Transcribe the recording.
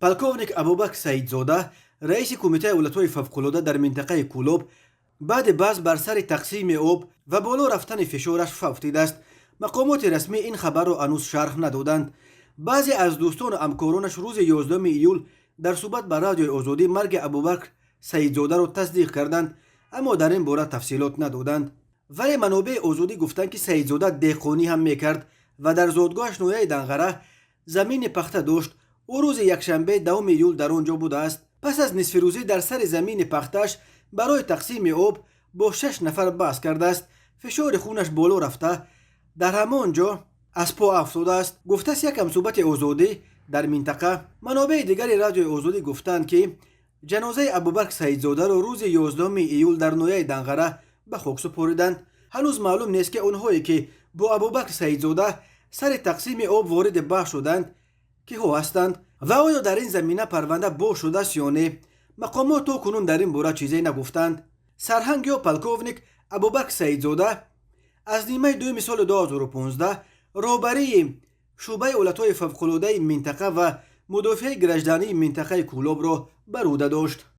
Полковник Абубакр Саидзода, раиси Кумитаи ҳолатҳои фавқулода дар минтақаи Кӯлоб, баъди баҳс бар сари тақсими об ва боло рафтани фишораш фавтидааст. Мақомоти расмӣ ин хабарро ҳанӯз шарҳ надоданд. Баъзе аз дӯстону ҳамкоронаш рӯзи 11 июл дар суҳбат ба Радиои Озодӣ марги Абубакр Саидзодаро тасдиқ карданд, аммо дар ин бора тафсилот надоданд. Вале манобеи Озодӣ гуфтанд, ки Саидзода деҳқонӣ ҳам мекард ва дар зодгоҳаш, ноҳияи Данғара, замини пахта дошт. Ӯ рӯзи якшанбе, 10 июл, дар он ҷо будааст. Пас аз нисфирӯзӣ дар сари замини пахтааш барои тақсими об бо шаш нафар баҳс кардааст. Фишори хунаш боло рафта, дар ҳамон ҷо аз по афтодааст, гуфтааст як ҳамсӯҳбати Озодӣ дар минтақа. Манобеи дигари Радиои Озодӣ гуфтанд, ки ҷанозаи Абубакр Саидзодаро рӯзи 11 июл дар ноҳияи Данғара ба хок супориданд. Ҳанӯз маълум нест, ки онҳое, ки бо Абубакр Саидзода сари тақсими об вориди баҳс шуданд, киҳо ҳастанд ва оё дар ин замина парванда боз шудааст ё не. Мақомот то кунун дар ин бора чизе нагуфтанд. Сарҳанг ё полковник Абубакр Саидзода аз нимаи дуюми соли 2015 роҳбарии шӯъбаи ҳолатҳои фавқулодаи минтақа ва мудофиаи граждании минтақаи Кӯлобро бар ӯҳда дошт.